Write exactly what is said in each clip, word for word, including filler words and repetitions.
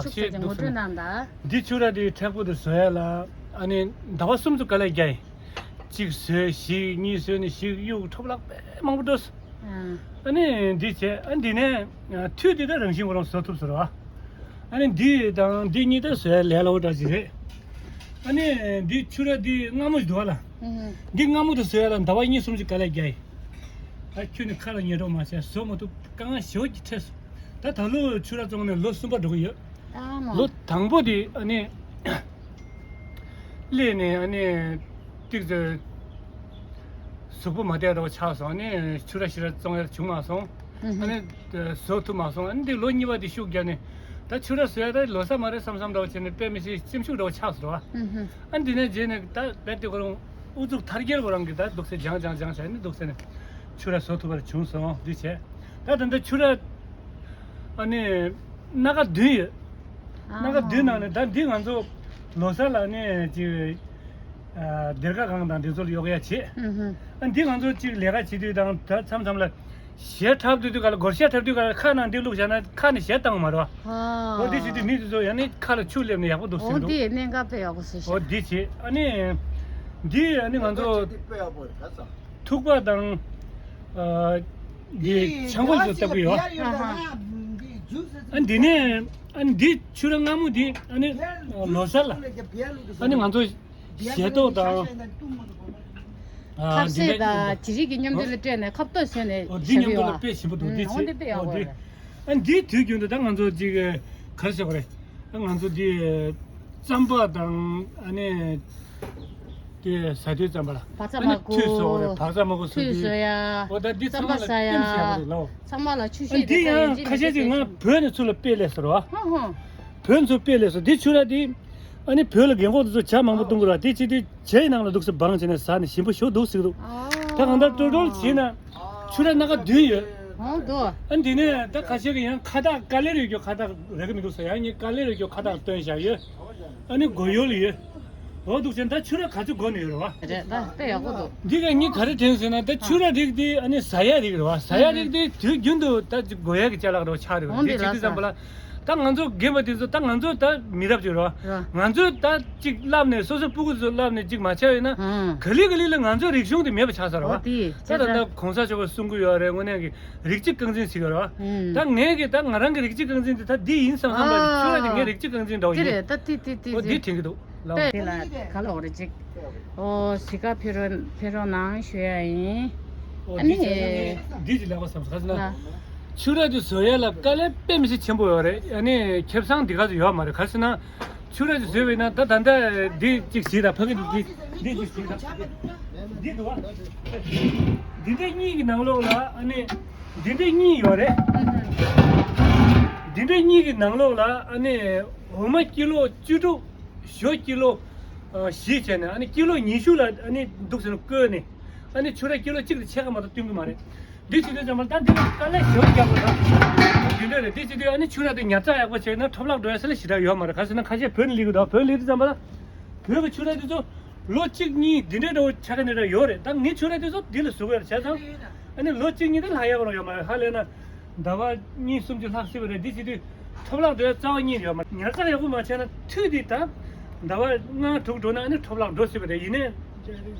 ཕྱུགས་ཟེར་གྱི་ངོ་སྤྲོད་གནང་དང་། འདི་ཕྱུགས་ར་དེ་མཁྲེགས་པོ་དེ་བཟོ་ཡ་ལ་ཨ་ནི་ཟླ་བ་གསུམ་ཙམ་དཀའ་ལས་རྒྱག་ཡིན། གཅིག་བཟོས་ཞིག་གཉིས་བཟོས་ནས་ཞིག་གཡུག་འཕྲོ་བརླག་དཔེ་མང་པོ་འགྲོ་སོང་། ཨ་ནི་འདི་བྱས་ཨ་འདི་ནས་ཐུད་འདི་ད་རང་བཞིན་ཁོ་རང་བཟོ་ཐུབ་ཟེར་བ། ཨ་ནི་འདི་དང་འདི་གཉིས་ད་བཟོ་ཡ་ལས་སླ་བོ་འདྲ་ཞིག་རེད། ཨ་ནི་འདི་ཕྱུགས་ར་འདི་མངར་མོ་ཞིག་འདུག་བ་ལ། འདི་མངར་མོ་དེ་བཟོ་ཡ་ལ་ཟླ་བ་གཉིས་གསུམ་ཅིག་དཀའ་ལས་རྒྱག་ཡིན། ཨ་ཁྱོད་ནི་ཁ་ལ་ཉལ་གྲོགས་མ་བྱས་བཟོ་མ་ཐུབ། དཀའ་ངལ་ཞེ་པོ་ཅིག་འཕྲད་སོང་། ད་ད་ལོ་ཕྱུགས་ར་བཙོང་ནས་ལོ་གསུམ་པ་འགྲོ་གི་ཡོད། ལོ་དང་པོ་དེ་ཨ་ནི་སླེབས་ནས་ཨ་ནི་ཏིག་ཙེ་གཟུགས་པོ་མ་བདེ་བ་འདྲ་བོ་ཆགས་སོང་། ཨ་ནི་ཕྱུགས་ར་ཕྱུགས་ར་བཙོང་ཡ་བྱུང་མ་སོང་། ཨ་ནི་བཟོ་ཐུབ་མ་སོང་། ཨ་ནི་འདི་ལོ་གཉིས་པ་དེ་ཤུགས་བརྒྱབ་ནས་ད་ཕྱུགས་ར་བཟོ་ཡ་ད་ལོ་ས་མ་རེད་བསམ་བསམ་འདྲ་བོ་བྱས་ནས་དཔེ་མི་སྲིད་སེམས་ཤུགས་འདྲ་བོ་ཆགས་སོང་བ། ཨ་ནི་འདི་ནས་རྗེས་ནས་ད་རྦད་དེ་ཁོ་རང་ཨུ་ཚུགས་མཐར་སྐྱེལ་ཁོ་རང་གིས་ད་འདུག་སེ་སྦྱང་སྦྱང་སྦྱང་བྱས་ནས་འདུག་སེ་ནས་ཕྱུགས་ར་བཟོ་ཐུབ་པ་བྱུང་སོང་། འདི་བྱས་ད་ད་ལྟ་ཕྱུགས་ར་ཨ་ནི་སྣ་ཁ་བདུན་ཡོད། སྣ་ཁ་བདུན་ནང་ནས་ད་འདི་ང་ཚོ་ལོ་གསར་ལ་ནི་ཅིག་ཨ་སྡེར་ཁ་གང་དང་འདི་ཚོ་ལ་གཡོག་ཡ་བྱེད། ཨ་འདི་ང་ཚོ་ཅིག་ལས་ཀ་བྱེད་དུས་དང་ད་མཚམས་མཚམས་ལ་གཞས་འཁྲབ་དུས་དུས་ག་ལ་སྒོར་གཞས་འཁྲབ་དུས་ག་ལ་ཁ་ནང་འདི་བླུགས་བཞག་ན་ཁ་ནས་གཞས་བཏང་མ་རེད་བ། འོ་འདི་བྱེད་དུས་མི་དེ་ཚོ་ཡང་ནི་ཁ་ལ་ཆུ་སླེབས་ནས་ཡག་པོ་འདུག་ཟེར་འདུག་འདི་གནད་འགག་དཔེ་ཡག་པོ་ཟེར་ཤག་འོ་འདི་བྱེད། ཨ་ནི་འདི་ཨ་ནི་ང་ཚོ་ཐུག་པ་དང་ཨ་འདི་ཆང་ཁོལ་ཚོ་ལྟ་བུ་ཡོད། ཨ་འདི་ནས་ཨ་འདི་ཕྱུགས་ར་མངར་མོ་འདི་ཨ་ནི་ལོ་གསར་ལ་ཨ་ནི་ང་ཚོ་གཞས་ཏོག་དང་། ཁ་ཟས་དང་དེ་རིགས་ཀྱི་མཉམ་དུ་ལ་སྤྲད་ནས་ཁ་བཏོག་བཟོས་ནས། འོ་འདི་མཉམ་དུ་ལ་དཔེ་ཞིམ་པོ་འདུག་འདི་བྱེད། འོ་འདི་དཔེ་ཡག་པོ་རེད། ཨ་འདི་དུས་རྒྱུན་དུ་ད་ང་ཚོ་ཅིག་ག་རེ་ཟེར་དགོས་རེད། ང་ཚོ་འདི་རྩམ་པ་དང་ཨ་ནི་དེ་ཟ་དུས་རྩམ་པ་ལ་བག་ཚ་ཨ་ནི་མ་ཁུ། ཐུད་བཟོ་རེད། བག་ཚ་མ་ཁུ་བཟོ་ཐུད་དུས་བཟོ་ཡ། འོ་ད་འདི་རྩམ་པ་ཚང་མ་ལ་ཟ་ཡ། ལྟེམ་ཟེར་ཡག་རེད་ལོ། ཚང་མ་ལ་ཆུ་ཤེས་དེ་ད་ཡིན་ཁ་ཤས་ཅིག་ང་བོད་ནས་ཚུར་ལ་དཔེ་སླེབས་སོང་ར། ཧང་ཧང་། བོད་ཚོ་དཔེ་ལས་སོ་འདི་ཕྱུགས་ར་འདི། ཨ་ནི་བོད་ལ་རྒན་གོག་དེ་ཚོ་ཇ་མང་པོ་བཏུང་གི་ར་དེ་བྱེད་དུས་ཇའི་ནང་ལ་འདུག་སེ་སྦངས་བྱས་ནས་ཟ་ནས་ཞིམ་པོ་ཞེ་པོ་འདུག་ཟེར་གི་འདུག་ད་གང་ལྟར་ཀྲོལ་ཀྲོལ་བྱས་ན་ཕྱུགས་ར་སྣ་ཁ་བདུན་ཡོད། ཨོ་འདུག་ཨ་འདི་ནས་ད་ཁ་ཤས་ཀྱི་ཡང་ཁ་བཏགས་དཀའ་ལས་རེད་རྒྱུ་ཁ་བཏགས་རེག་གི་མི་འདུག་ཟེར། ཡང་ངས་དཀའ་ལས་རེད་རྒྱུ་ཁ་བཏགས་བཏོན་བཞག་ཡོད། ཨ་ནི་སྒོ་ཡོལ་ཡོད། འོ་འདུག་ཟེར་ད་ཕྱུགས་ར་ག་ཚོད་སྒོ་ནས་ཡོད་རེད་བ། རེད་ད་དཔེ་ཡག་པོ་འདུག་འདི་ག་ངས་ག་རེ་དྲན་ཟེར་ན་ད་ཕྱུགས་ར་རིགས་འདི་ཨ་ནི་ཟ་ཡ་རིགས་རེད་བ། ཟ་ཡ་རིགས་འདི་དུས་རྒྱུན་དུ་ད་དགོས་ཡ་གི་ཅ་ལག་རེད་བ་ཆགས་རེད་བ། འོ་འདི་འདི་བྱེད་དུས་ཙམ་པ་ལ། ད་ང་ཚོ་རྒན་པ་དེ་ཚོ་ད་ང་ཚོ་ད་མི་རབས་ཅིག་རེད་བ། ར། ང་ཚོ་ད་ཅིག་བསླབས་ནས་སོ་སོ་སྤུ་གུ་ཚོ་བསླབས་ནས་ཅིག་མ་བྱས་ཡོད་ན། ཧང་། ག་ལེ་ག་ལེ་ལ་ང་ཚོ་རིག་གཞུང་དེ་མེད་པ་ཆགས་ཚར་བ། འོ་དེ་ད་ད་ད་གོང་ས་མཆོག་གིས་གསུང་གི་ཡོད་རེད། དངོས་གནས་ཀྱི་རིགས་གཅིག་རྐང་འཛིན་ཟེར་གི་རེད་བ། ད་ངས་ཀྱི་ད་ང་རང་གི་རིགས་གཅིག་རྐང་འཛིན་དེ་ད་འདི་ཡིན་བསམ་བསམ་པ་ཆུ་ར་དེ་ངའི་རིགས་གཅིག་རྐང་འཛིན་འདྲ་བོ་དེ་ཡིན། རེད་ད་དེ་དེ་དེ་འོ་དེ་དྲན་གི་འདུག་ལའོ། དེ་ལ་ག་ལ་འོ་རེད་ཅིག་ཨོ་གཟིགས་ག་ཕེབས་རོགས་ཕེབས་རོགས་གནང་ཞུ་ཡ་ཡིན། ཨོ་ཨ་ནི། འདི་ཅིག་ལབ་པ་བསམ་ག་ཟེར་ན། ལ། ཆུ་ར་དེ་བཟོ་ཡ་ལ་དཀའ་ལས་དཔེ་མི་སྲིད་ཆེན་པོ་ཡོད་རེད། ཨ་ནི་ཁེ་བཟང་འདི་ག་ཚོད་ཡོད་མ་རེད། ག་ཟེར་ན། ཆུ་ར་དེ་བཟོས་པ་ཡིན་ན་ད་ད་ལྟ་འདི་གཅིག་གཟིགས་དང་ཕ་གི་འདི་འདི་གཅིག་གཟིགས་དང་། འདི་འདུག་བ། འདི་འདྲ་གཉིས་ཀྱི་ནང་ལོགས་ལ་ཨ་ནི་འདི་འདྲ་གཉིས་ཡོད་རེད། འདི་འདྲ་གཉིས་ཀྱི་ནང་ལོགས་ལ་ཨ་ནི་འོ་མ་ཀི་ལོ་བཅུ་དྲུག་ཞོ་ཀི་ལོ་ཨ་བཞི་བྱས་ནས་ཨ་ནི་ཀི་ལོ་ཉི་ཤུ་ལ་ཨ་ནི་འདུག་ཟེར་ན་བསྐོལ་ནས་ཨ་ནི་ཆུ་ར་ཀི་ལོ་གཅིག་དང་ཕྱེད་ཀ་མ་གཏོགས་བཏུང་གི་མ་རེད། འདི་བྱེད་དུས་ཙམ་པ་ད་འདི་ལ་དཀའ་ལས་ཞེ་པོ་རྒྱག་དགོས་ད། འདི་འདྲ་རེད། འདི་བྱེད་དུས་ཨ་ནི་ཆུ་ར་དེ་ཉར་ཚགས་ཡག་པོ་བྱས་ན་འཕྲོ་བརླག་འགྲོ་ཡ་ས་ལ་ཞེ་དྲག་ཡོད་མ་རེད། ག་ཟེར་ན་ཁ་ཤས་བོད་ནས་སླེབས་ཀྱི་འདུག་བོད་སླེབས་དུས་ཙམ་པ་ལ་བོད་ཀྱི་ཆུ་ར་དེ་ཚོ་ལོ་གཅིག་གཉིས་འདི་འདྲ་འདྲ་བོ་ཆགས་ཀྱི་འདི་འདྲ་ཡོད་རེད། ད་ངའི་ཆུ་ར་དེ་ཚོ་འདི་ལ་བཟོ་དགོས་ཡ་རེད་བྱས་ཙང་ཨ་ནི་ལོ་གཅིག་གཉིས་དེ་ལྷག་ཡ་གོ་རང་ཡོད་མ་རེད། ཧ་ལས་ན། ཟླ་བ་གཉིས་གསུམ་ཅིག་ལྷག་སྲིད་པ་རེད། འདི་བྱེད་དུས་འཕྲོ་བརླག་འགྲོ་ཡ་རྩ་བ་ཉིད་ཡོད་མ་རེད། ཉར་ཚགས་ཡག་པོ་མ་བྱས་ན་ཐུད་འདི་ད་ཟླ་བ་ལྔ་དྲུག་འགྲོ་ན་ཨ་ནི་འཕྲོ་བརླག་འགྲོ་སྲིད་པ་རེད། ཡིན་ནའི་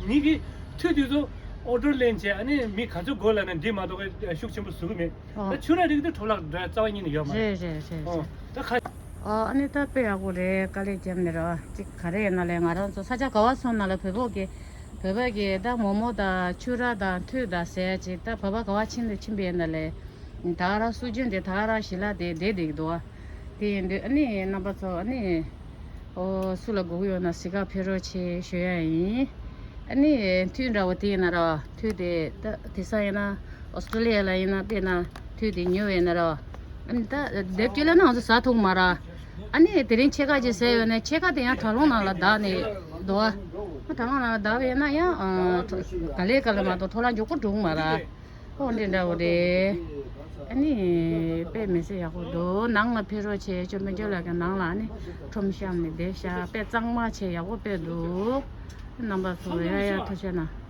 ངེད་ཀྱིས་ཐུད་འདི་ཚོ་ཨོ་ཌར་ལེན་བྱས་ཨ་ནི་མི་ག་ཚོད་དགོས་ལབ་ན་འདི་མ་གཏོགས་ཤུགས་ཆེན་པོ་བཟོ་གི་མེད། ཨོ། ད་ཆུ་ར་རིགས་འདི་འཕྲོ་བརླག་འགྲོ་ཡ་རྩ་བ་ཉིད་ནས་ཡོད་མ་རེད། རེད་རེད་རེད་ཨོ། རེད། ད་ཁ། ཨོ་ཨ་ནི་ད་དཔེ་ཡག་པོ་རེད། དཀའ་ལས་བརྒྱབ་ནས་ར་ཅིག་ག་རེ་ཡིན་ན་ལས་ང་རང་ཚོ་ས་ཆ་ག་བ་སོང་ན་ལ་བོད་པོ་གི་བོད་པ་གི་ད་མོག་མོག་དང་ཆུ་ར་དང་ཐུད་དང་ཟས་ཅིག་ད་བོད་པ་ག་བ་ཕྱིན་ནས་ཕྱིན་པའི་ཡིན་ན་ལས། ད་ག་རང་སྲོལ་རྒྱུན་དེ་ད་ག་རང་ཞི་ལྷག་དེ་བསྡད་བསྡད་ཀྱི་འདུག་ཨ། དེ་ཡིན་དུས་ཨ་ནི་རྣམ་པ་ཚོ་ཨ་ནི། ཨོ་སུ་ལ་དགོས་ཀྱི་ཡོད་ན་གཟིགས་ག་ཕེབས་རོགས་བྱེད་ཞུ་ཡ་ཡིན། ཨ་ནི་ཐུད་འདྲ་བོ་དེ་ཡིན་ན་ར་ཐུད་དེ་ད་དེང་སང་ཡིན་ན་ཨོ་སི་ཀྲོ་ལི་ཡ་ལ་ཡིན་ན་དཔེར་ན་ཐུད་དེ་ཉོ་བས་ན་ར། ཨ་ནི་ད་དེབ་སྐྱེལ་ལ་ན་ང་ཚོ་ཟ་ཐུབ་མ་ར། ཨ་ནི་དེ་རིང་ཕྱེད་ཀ་ཅིག་ཟས་ཡོད་ནས་ཕྱེད་ཀ་དེ་ཡང་དྲ་ལོང་ནང་ལ་བརྡར་ནས་འདུག་ཨ། ཨ་དྲ་ལོང་ནང་ལ་བརྡར་བས་ན་ཡང་ག་ལེ་ག་ལེ་མ་གཏོགས་འཕྲོ་བརླག་མགྱོགས་པོ་འགྲོ་གི་མ་ར། ཨོ་འདི་འདྲ་བོ་རེད། ཨ་ནི་དཔེ་མི་སྲིད་ཡག་པོ་འདུག་ནང་ལ་ཕེབས་རོགས་བྱེད། ཅོ་མེ་ཅོ་ལགས་ཀྱི་ནང་ལ་ཨ་ནི་ཁྲོམ་གཤམ་ནས་བསྡད་ཤག་དཔེ་གཙང་མ་བྱས་ཡག་པོ་དཔེ་འདུག་རྣམ་པ་ཚོ་ཡ་ཡ་ཐུགས་རྗེ་གནང་།